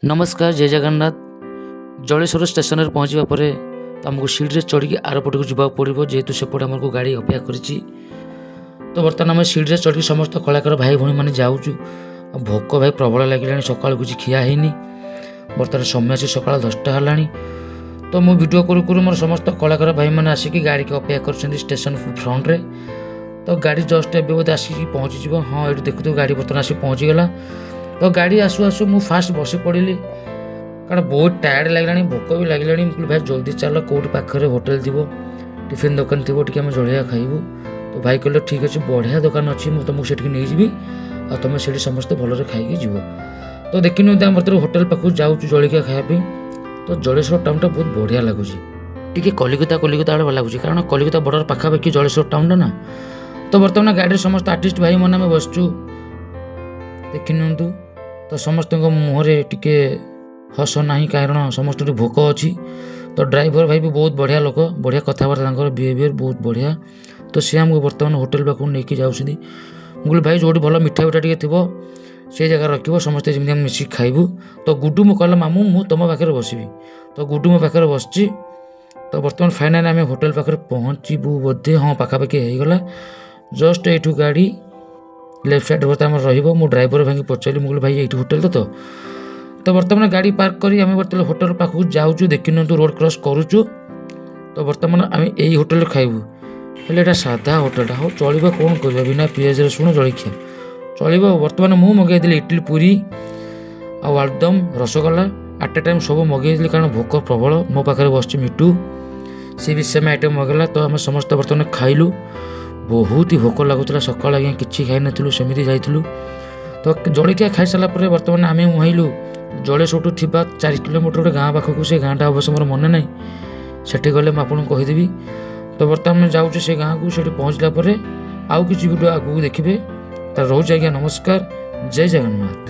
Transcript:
ନମସ୍କାର, ଜୟ ଜଗନ୍ନାଥ। ଜଳେଶ୍ୱର ଷ୍ଟେସନରେ ପହଞ୍ଚିବା ପରେ ତ ଆମକୁ ସିଡ଼ିରେ ଚଢ଼ିକି ଆରପଟକୁ ଯିବାକୁ ପଡ଼ିବ, ଯେହେତୁ ସେପଟେ ଆମକୁ ଗାଡ଼ି ଅପେକ୍ଷା କରିଛି। ତ ବର୍ତ୍ତମାନ ଆମେ ସିଡ଼ିରେ ଚଢ଼ିକି ସମସ୍ତ କଳାକାର ଭାଇ ଭଉଣୀମାନେ ଯାଉଛୁ। ଆଉ ଭୋକ ଭାଇ ପ୍ରବଳ ଲାଗିଲାଣି, ସକାଳୁ କିଛି ଖିଆ ହେଇନି। ବର୍ତ୍ତମାନ ସମୟ ଅଛି ସକାଳ 10ଟା ହେଲାଣି। ତ ମୁଁ ଭିଡ଼ିଓ କରୁ କରୁ ମୋର ସମସ୍ତ କଳାକାର ଭାଇମାନେ ଆସିକି ଗାଡ଼ିକି ଅପେକ୍ଷା କରିଛନ୍ତି ଷ୍ଟେସନ ଫ୍ରଣ୍ଟରେ। ତ ଗାଡ଼ି ଜଷ୍ଟ ଏବେ ବୋଧେ ଆସିକି ପହଞ୍ଚିଯିବ। ହଁ, ଏଇଠି ଦେଖୁଥିବ, ଗାଡ଼ି ବର୍ତ୍ତମାନ ଆସିକି ପହଞ୍ଚିଗଲା। ତ ଗାଡ଼ି ଆସୁ ଆସୁ ମୁଁ ଫାଷ୍ଟ ବସି ପଡ଼ିଲି, କାରଣ ବହୁତ ଟାୟାର୍ଡ଼ ଲାଗିଲାଣି, ଭୋକ ବି ଲାଗିଲାଣି। ମୁଁ କହିଲି, ଭାଇ ଜଲ୍ଦି ଚାଲ, କେଉଁଠି ପାଖରେ ହୋଟେଲ ଥିବ, ଟିଫିନ୍ ଦୋକାନ ଥିବ, ଟିକେ ଆମେ ଜଳଖିଆ ଖାଇବୁ। ତ ଭାଇ କହିଲେ, ଠିକ୍ ଅଛି, ବଢ଼ିଆ ଦୋକାନ ଅଛି, ମୁଁ ତୁମକୁ ସେଠିକି ନେଇଯିବି ଆଉ ତୁମେ ସେଠି ସମସ୍ତେ ଭଲରେ ଖାଇକି ଯିବ। ତ ଦେଖିନିଅନ୍ତୁ, ଆମେ ବର୍ତ୍ତମାନ ହୋଟେଲ ପାଖକୁ ଯାଉଛୁ ଜଳଖିଆ ଖାଇବା ପାଇଁ। ତ ଜଳେଶ୍ୱର ଟାଉନଟା ବହୁତ ବଢ଼ିଆ ଲାଗୁଛି, ଟିକେ କଲିକତା କଲିକତା ଭଳିଆ ଲାଗୁଛି, କାରଣ କଲିକତା ବର୍ଡ଼ର ପାଖାପାଖି ଜଳେଶ୍ୱର ଟାଉନଟା ନା। ତ ବର୍ତ୍ତମାନ ଗାଡ଼ିରେ ସମସ୍ତ ଆର୍ଟିଷ୍ଟ ଭାଇମାନେ ଆମେ ବସିଛୁ, ଦେଖିନିଅନ୍ତୁ। ତ ସମସ୍ତଙ୍କ ମୁହଁରେ ଟିକେ ହସ ନାହିଁ, କାରଣ ସମସ୍ତଙ୍କୁ ଭୋକ ଅଛି। ତ ଡ୍ରାଇଭର ଭାଇ ବି ବହୁତ ବଢ଼ିଆ ଲୋକ, ବଢ଼ିଆ କଥାବାର୍ତ୍ତା, ତାଙ୍କର ବିହେଭିଅର ବହୁତ ବଢ଼ିଆ। ତ ସିଏ ଆମକୁ ବର୍ତ୍ତମାନ ହୋଟେଲ ପାଖକୁ ନେଇକି ଯାଉଛନ୍ତି। ମୁଁ କହିଲି, ଭାଇ ଯେଉଁଠି ଭଲ ମିଠା ପିଠା ଟିକେ ଥିବ, ସେଇ ଜାଗାରେ ରଖିବ, ସମସ୍ତେ ଯେମିତି ଆମେ ମିଶିକି ଖାଇବୁ। ତ ଗୁଡୁ ମୁଁ କହିଲା, ମାମୁଁ, ମୁଁ ତୁମ ପାଖରେ ବସିବି। ତ ଗୁଡୁ ମୋ ପାଖରେ ବସିଛି। ତ ବର୍ତ୍ତମାନ ଫାଇନାଲି ଆମେ ହୋଟେଲ ପାଖରେ ପହଞ୍ଚିବୁ ବୋଧେ। ହଁ, ପାଖାପାଖି ହେଇଗଲା। ଜଷ୍ଟ ଏଇଠୁ ଗାଡ଼ି ଲେଫ୍ଟ ସାଇଡ଼୍ ବର୍ତ୍ତମାନ ଆମର ରହିବ। ମୁଁ ଡ୍ରାଇଭର ଭାଇଙ୍କୁ ପଚାରିଲି, ମୁଁ କହିଲି, ଭାଇ, ଏଇଠି ହୋଟେଲ ତ? ତ ବର୍ତ୍ତମାନ ଗାଡ଼ି ପାର୍କ କରି ଆମେ ବର୍ତ୍ତମାନ ହୋଟେଲ ପାଖକୁ ଯାଉଛୁ। ଦେଖିନିଅନ୍ତୁ, ରୋଡ଼ କ୍ରସ୍ କରୁଛୁ। ତ ବର୍ତ୍ତମାନ ଆମେ ଏଇ ହୋଟେଲରେ ଖାଇବୁ। ହେଲେ ଏଇଟା ସାଧା ହୋଟେଲଟା। ହଉ ଚଳିବ, କ'ଣ କରିବା, ବିନା ପିଆଜ ରସୁଣ ଜଳଖିଆ ଚଳିବ। ବର୍ତ୍ତମାନ ମୁଁ ମଗେଇଥିଲି ଇଡ଼ଲି, ପୁରୀ ଆଉ ଆଳୁଦମ, ରସଗୋଲା, ଆଟ୍ ଏ ଟାଇମ୍ ସବୁ ମଗେଇଥିଲି, କାରଣ ଭୋକ ପ୍ରବଳ। ମୋ ପାଖରେ ବସିଛି ମିଟୁ, ସିଏ ବି ସେମ୍ ଆଇଟମ୍ ମଗେଇଲା। ତ ଆମେ ସମସ୍ତେ ବର୍ତ୍ତମାନ ଖାଇଲୁ। ବହୁତ ହି ଭୋକ ଲାଗୁଥିଲା, ସକାଳ ଆଜ୍ଞା କିଛି ଖାଇନଥିଲୁ, ସେମିତି ଯାଇଥିଲୁ। ତ ଜଳଖିଆ ଖାଇସାରିଲା ପରେ ବର୍ତ୍ତମାନ ଆମେ ମୁହାଇଲୁ ଜଳେଶ୍ୱରଠୁ ଥିବା 4 କିଲୋମିଟର ଗୋଟେ ଗାଁ ପାଖକୁ। ସେ ଗାଁଟା ଅବଶ୍ୟ ମୋର ମନେ ନାହିଁ, ସେଠି ଗଲେ ମୁଁ ଆପଣଙ୍କୁ କହିଦେବି। ତ ବର୍ତ୍ତମାନ ଆମେ ଯାଉଛୁ ସେ ଗାଁକୁ। ସେଠି ପହଞ୍ଚିଲା ପରେ ଆଉ କିଛି ଭିଡ଼ିଓ ଆଗକୁ ଦେଖିବେ। ତ ରହୁଛି ଆଜ୍ଞା, ନମସ୍କାର, ଜୟ ଜଗନ୍ନାଥ।